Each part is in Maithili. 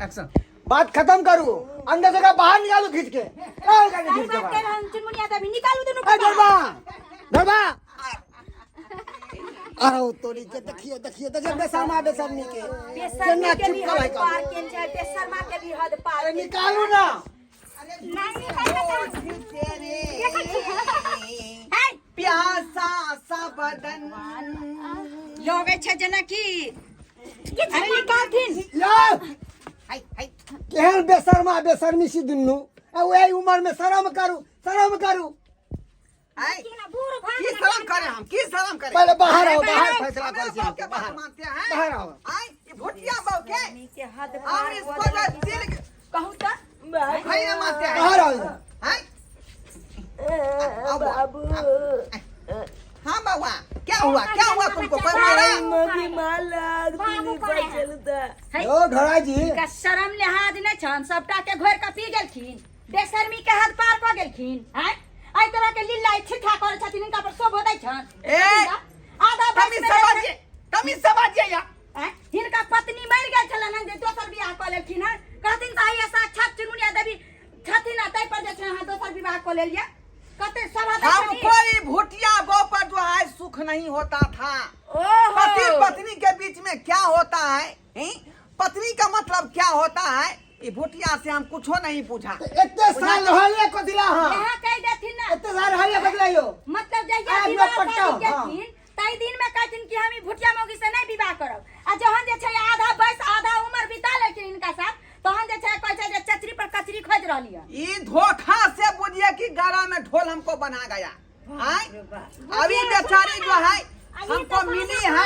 एक्शन। बात खत्म करू, अंदर से बाहर निकालू खींच के। ए, गाड़ी सही खींच के बात बाहर। कह रहल चुनमुनिया देवी, निकालू दुनू ए, के बाहर। डरबा डरबा, अरे तोरी के देखियो देखियो देखियो, बेशर्मा बेशर्मी के बेशर्मी केना के भी चिपकल हद है पार केल छै, बेशर्मा के भी हद पार अरे केल छै। निकालू ना। नहीं निकालबै तऽ देखै छी। है, प्यासा सा बदन लगै छै जेना कि अरे निकालथिन। यार हाय हाय, केहन बेशर्मा बेशर्मी छी दुनू, आ ओहि उम्र में शर्म करू, शर्म करू। हाय, की शर्म करे हम, की शर्म करे? पहले बाहर आओ, अरे बाहर बाहर फैसला हमारे करै छी बाप के अहाँके, बात बाहर मानते हैं। बाहर आओ। आय ये भुटिया बाबू के के हद हम पार इसको कऽ जो देलखिन। दिल कहू तऽ भाई ना मानते हैं। बाहर आओ इधर। हाय बाबू, हाँ बाबा, क्या हुआ, क्या हुआ तुमको? कोई मारा? बाबू करे है। ओ ढोरा जी, हिनका शरम लिहाज नहि छनि, सबटा के घोरि कऽ पी गेलखिन, बेशर्मी के हद पार कऽ गेलखिन। आँय, एहि तरह के लीला छिट्ठा करै छथिन, हिनका पर शोभो दै छनि? ए, आधा बस तमीज में से रहै बाजिए, तमीज से बाजिए यार। आँय, हिनका पत्नी मरि गेल छलनि हन जे दोसर बियाह कऽ लेलखिन हन। कहथिन तऽ आइए साक्षात चुनमुनिया देवी छथिन आ ताहि पर जे छै अहाँ दोसर विवाह कऽ लेलियै, कते शोभा दै छनि? हमको ये भुटिया बो पर जो है सुख नहीं होता था। ओहो। पति पत्नी के बीच में क्या होता है, हैं? पत्नी का मतलब क्या होता है, ये भुटिया से हम कुछो नहीं पूछा। एते साल रहलियै कथिला अहाँ? यहाँ कहि देथिन ना। एते साल रहलियै कथिला यौ? मतलब जहिया आब विवाह लोग पट्टा, शादी केलखिन ताहि दिन में कहथिन कि हम ई भुटिया मौगी से नहीं विवाह करब, आ जहन जे छै आधा बयस आधा उम्र बिता लेलखिन हिनका साथ, तहन जे छै कहै छै जे चचरी पर कचरी खोजि रहली हन। ये धोखा से बुझिए कि गला में ढोल हमको बना गया। आय? अभी बेचारी जो है हमको मिली है।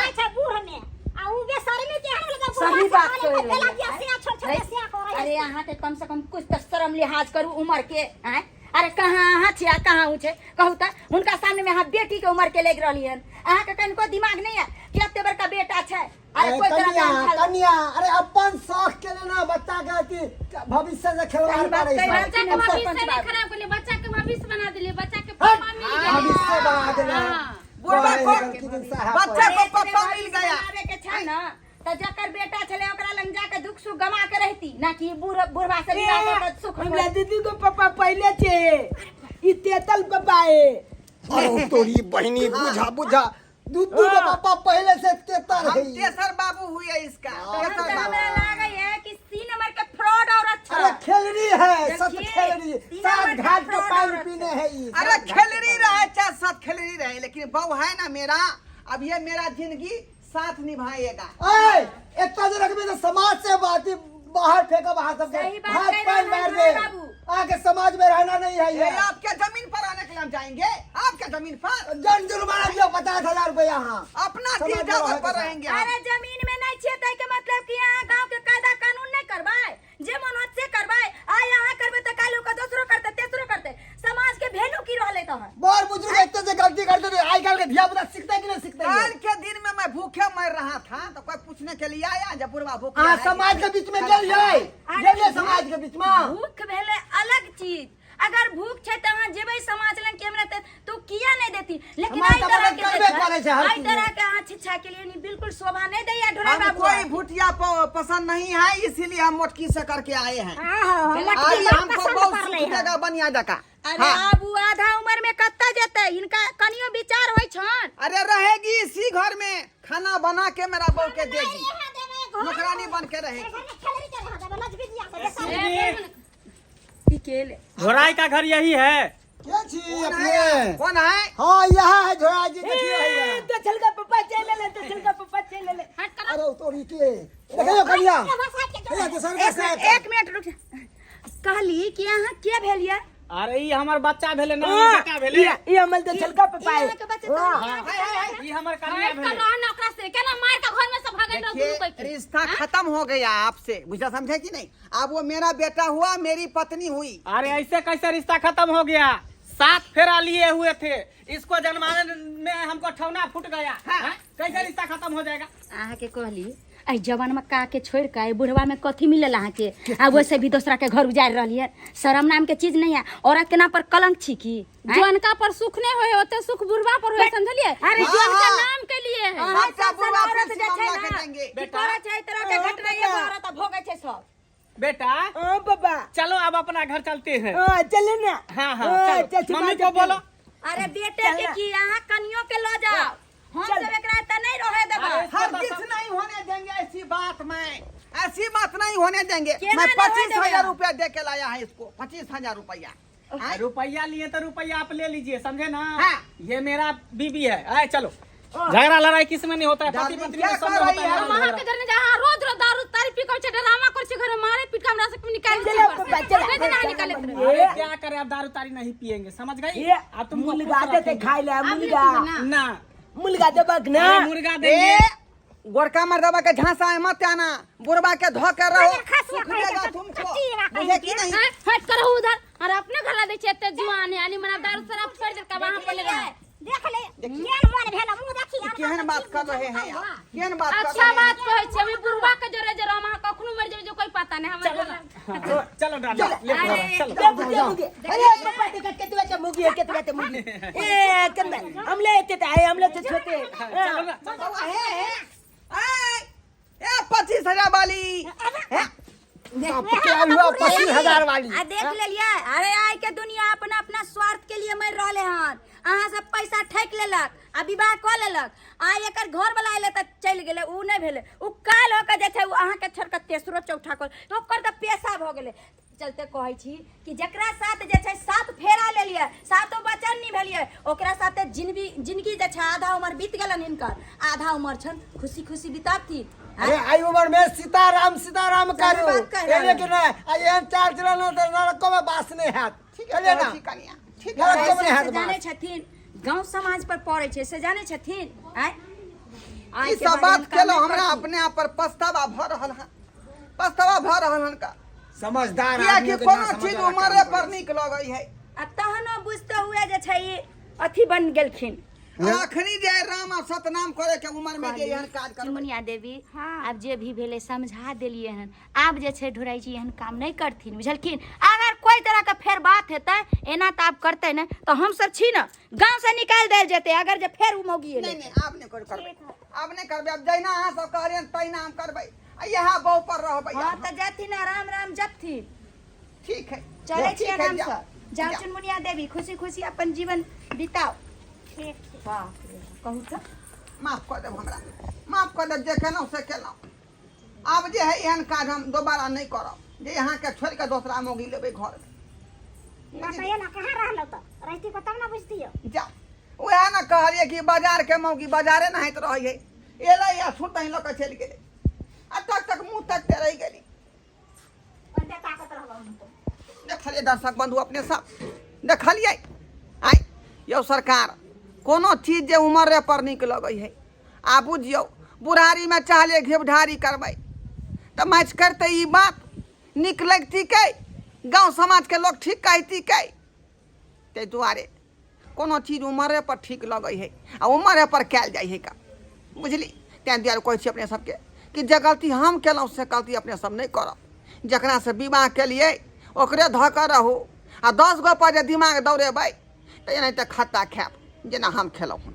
सही बात कहि रहलियै। अरे अहाँके कम से कम कुछ तऽ शरम लिहाज करू उम्र के। आँय, अरे कहाँ अहाँ छी आ कहाँ उ छै? कहू तऽ, हुनका सामने में अहाँ बेटी के उम्र के लागि रहली हन। अहाँके कनिको दिमाग नहीं है कि एते बड़का बेटा छै? अरे अरे कोई तरह कन्या के अंठाल- कन्या, अरे अपन शौक के लेना बच्चा के अथी भविष्य से खिलवाड़ सही बात करै कहि छै। रहल बच्चा के हम भविष्य सरपंच नहीं बाबू। खराब कर लिए, बच्चा के भविष्य बना दिलिए, बच्चा के हट! पापा मिल गया। भविष्य बना देले। हाँ। बुढ़वा को पढ़े लिखल किन साहब बच्चा पढ़े। को पापा मिल गया। बनाबे के छै ना तऽ जकर बेटा छलै ओकरा लग जाके दुख सुख गमा के रहती ना कि बूढ़ बुढ़वा से विवाह कऽ के सुख हमरा दीदी को पापा पहले छे, ई तेतल पापा है। अरे तोरी बहिनी, बुझा बुझा, दू दू गो पापा पहले से तेतर हम है। तेसर बाबू हुए इसका। तहन तेसर तऽ बाबू। हमरा लागै है कि सी नंबर के फ्रॉड औरत छै। अरे खेलरी है, सत देखिए, खेलरी, तीन सात नंबर घाट के के फ्रॉड पानी औरत पीने है ई। अरे सात घाट के खेलरी पानी। रहे चाहे सत खेलरी रहे, लेकिन बहू है ना मेरा, अब ये मेरा जिंदगी साथ निभाएगा। ए, एतना जे रखबे तो समाज से बात ही बाहर फेंकब अहाँ सबके। सही बात हाथ कहि पैर रहल मार हन दे। बाबू। आके समाज में रहना नहीं है ये ये। आपके जमीन पर आने के लिए हम जाएंगे, आपके जमीन पर। जन जुर्माना दियो 50,000 रुपया यहाँ। अपना समाज दिल में जावर रहे पर के साथ। रहेंगे हम। अरे जमीन में नहीं छियै तै के मतलब कि अहाँ गांव के कायदा कानून नहीं करबै, जे मन होत से करबै। आइ अहाँ करबै तऽ काल्हि ओकर दोसरो करतै, तेसरो करतै, समाज के वैल्यू की रहलै तहन? बड़ बुजुर्ग एते जे गलती करते थे, आइ काल्हि के धिया पुता सीखते कि नहीं सीखते? कल के दिन में मैं भूखे मर रहा था तो कोई पूछने के लिए आया जब बुढ़वा भूखे अहाँ है? समाज के बीच में गेलियै, गेलियै समाज के बीच में? भूख भेलै अलग चीज, अगर भूख छै तऽ अहाँ जेबै समाज लग कि हमरा तऽ तू किया नहीं देती, लेकिन समाज एहि तऽ तरह मदद के करबे जे छै, करै छै हर एहि चीज। तरह के अहाँ शिक्षा के लिए नहीं बिल्कुल शोभा नहीं दैया ढोरा हम बाबू। कोई भुटिया पसंद नहीं है, इसीलिए हम मोटकी से करके आए हैं। लटकी आज हमको बहुत सुख देगा बनिया जका। अरे हाँ। आब उ आधा उम्र में कत्ता जेतै, हिनका कनियो विचार होइ छन? अरे रहेगी इसी घर में, खाना बना के मेरा बहू के देगी, नौकरानी बन के रहेगी। की केले झोराई का घर यही है। के छी कौन अपने? है, कौन है? हाँ, यहाँ है झोरा जी, देखिए है। तो छलका पप्पा चल ले, तो छलका पप्पा चल ले। अरे तोरी के देखियो कन्या, कन्या दोसर के एक साथ। मिनट, एक मिनट रुक, कहली कि अहाँ के भेलियै? अरे ई हमर बच्चा भेले ना, हमर बेटा भेले। ई हमर तो छलका पप्पा है। ई अहाँके बच्चा तऽ ई हमर कन्या भेले। रहना ओकरा से केना मार के घर में से भागल रह दुनू देखिए कोई के। रिश्ता खत्म हो गया आपसे, बुझा समझे कि नहीं? अब वो मेरा बेटा हुआ, मेरी पत्नी हुई। अरे ऐसे कैसे रिश्ता खत्म हो गया? 7 फेरा लिए हुए थे, इसको जन्माने में हमको ठौना फूट गया। हाँ? कैसे रिश्ता खत्म हो जाएगा? अहाँके कहली एहि जवान में का के छोड़ के एहि बुढ़वा में कथी मिलल अहाँके? आ वैसे भी दोसरा के घर उजाड़ि रहली है, शर्म नाम के चीज नहीं है। औरत के नाम पर कलंक छी की? आँय? जौनका पर सुख नहीं होए ओते सुख बुढ़वा पर होए, समझलिए? अरे जौनका हाँ। नाम के लिए है। अहाँ सबटा सब बुढ़वा औरत पर जे छै मामला ना, के देंगे। की करै छै एहि तरह के घटना, एगो औरत आ भोगै छै सब। बेटा हाँ पापा। चलो अब अपना घर चलते हैं। हाँ चले ना। हाँ हाँ, चलो। चल, मम्मी को बोलो। अरे बेटे के की अहाँ कनियो के ल जाओ, हम चल। सब एकरा एतऽ नहीं रहे देबै। अरे, हर किस नहीं होने देंगे ऐसी बात, मैं ऐसी बात नहीं होने देंगे। केना मैं नहीं होने 25,000 देंगे? रुपया दे के लाया है इसको, 25,000 रुपया। हाँ? रुपया लिए तो रुपया आप ले लीजिए, समझे ना? हाँ। ये मेरा बीबी है। आए चलो, झगड़ा लड़ाई किसमें नहीं होता है, पति दादी पत्नी क्या में सब कर में होता रही है है? लड़ाई हम अहाँ झगड़ा। के घर जहाँ रोज रोज दारू तारी पी के छै, ड्रामा कर छै, घर में मारे पीट के हमरा सब निकाल चलो पापा, चलो। नहीं देना निकाले ये- अरे क्या करे, अब दारू तारी नहीं पियेंगे, समझ गई? ये अब तुमको खुश मुर्गा देते रखेंगे। खाए ला, मुर्गा ना मुर्गा देबक ना। अरे मुर्गा ए देंगे। गोरका मर्दबा के झांसा में मत आना, बुढ़वा के धो के रहो, खसिया सुख देगा खाएगा, तुमको, खटिया बुझे कि नहीं? हैं? हट करहु उधर। अरे अपने घर ला दै छै एते जुआन है, यानी मना दारू शराब छोड़ देलका वहां पर ले रहा। देख ले केहन मन भेल, मुंह देखी ई केहन बात कर रहे हैं आप, केहन बात कर अच्छा रहे हैं? बात कहै छी, अभी बुढ़वा के जोरे जोरे हम अहाँ कखनो मरि जेबै जे कोई पता नहीं हमर घर ला। चलो डालो ले चलो। दे दे मुर्गी। अरे पापा देखा केतवा के मुर्गी है, केतवा के मुर्गी। ए केतना हम ले एते त आए, हम ले त छोटे। चलो ना। बउआ, हे, हे, ए, ए, 25,000 वाली। हे, बाप के हुआ 25,000 वाली। आ देख लेलियै, अरे आइ के दुनिया अपना अपना स्वार्थ के लिए मरि रहले हन। अहाँ सब पैसा ठकि लेलक आ विवाह कऽ लेलक, आ एकर घर वाला एलै तऽ चलि गेलै, उ नहि भेलै, उ काल्हि होके जे छै उ अहाँके छोड़ि कऽ तेसरो चौथा कऽ तऽ ओकर तऽ पेशा भऽ गेलै। चलते कहै छी कि जकरा साथ जे छै सात फेरा लेलियै, सातो वचन निभेलियै, ओकरा साथे जिंदगी जिंदगी जे छै आधा उमर बीत गेलनि हिनकर, आधा उमर छनि खुशी खुशी बिताबथिन। अरे आई उम्र में सीताराम सीताराम करू, बात कहि रहल एने कि नहीं, आ एहन चाल चलन तऽ नरको में बास नहीं हैत। ठीक कहलियै है, ना? ठीक कनिया, ठीक है। नरको में नहीं हैत से जानै बास। छथिन, गांव समाज पर पड़ै छै से जानै छथिन। आँय आइ ई के सब बारे बात में काम केलहुँ, नहि हमरा करथिन। अपने आप पर पछतावा भऽ रहल हन, पछतावा भऽ रहल हन का समझदार कियाकि आदमी के कोनो ना चीज समझ वाला उमरे काम पर करै। नीक लगै है। आ तहनो बुझते हुए जे छै ई अथी बन गेलखिन। आखिरी जे राम आ सतनाम करे के उम्र में जे एहन काज करबै। चुनमुनिया देवी, आब जे भी भेलै समझा देलियै हन, आब जे छै ढोराइ जी एहन काम नहि करथिन, बुझलखिन? अगर कोइ तरहके फेर बात हेतै एना तऽ आब करतै ने तऽ हमसब छी ने गाँव से निकालि देल जेतै, अगर जे फेर ओ मौगी एलै। नहीं नहीं, आब नहीं करबै, आब नहीं करबै, आब जहिना अहाँ सब कहलियनि तहिना हम करबै, आ इएह बहु पर रहबै। हाँ तऽ जाथिन आराम राम जपथिन। ठीक है, चलै छी ठीक है, आराम जाओ, से, जाओ जाओ। चुनमुनिया देवी, खुशी खुशी अपन जीवन बिताओ। ठीक छै। बाप रे, कहू तऽ। माफ कऽ देब हमरा, माफ कऽ देब, जे केलहुँ से केलहुँ। आब जे है एहन काज हम दोबारा नहि करब जे अहाँके छोड़ि कऽ दोसरा मौगी लेबै घरमे। बताइए ना कहाँ रहलो तऽ रहिती को तब ना बुझतियो। जाओ, उएह ने कहलियै कि बाजारके मौगी बाजारे नहाइत रहै है, एलै आ सुतहि लऽ कऽ चलि गेलै, आ तक तक मुँह तकते रहि गेली। ओते ताकत रहलो हमको। देखलियै दर्शक बंधु अपने सब देखलियै? आइ यौ सरकार, कोनो चीज जे उमरे पर नीक लगै है। आ बुझियौ बुढ़ारीमे चाहलियै घिबढारी करबै तऽ माछ करतै ई बात नीक लगती कै? गाँव समाजके लोक ठीक कहती कै? ताहि दुआरे कोनो चीज उमरे पर ठीक लगै है आ उमरे पर कयल जाइ है का, बुझली? ताहि दुआरे कहै छी अपने सबके कि जे गलती हम केलहुँ से गलती अपने सब नहि करब। जकरासँ विवाह केलियै ओकरे धऽ कऽ रहू, आ 10 गो पर जे दिमाग दौड़ेबै तऽ एनाहिते खत्ता खायब जेना हम खेलहुँ हन।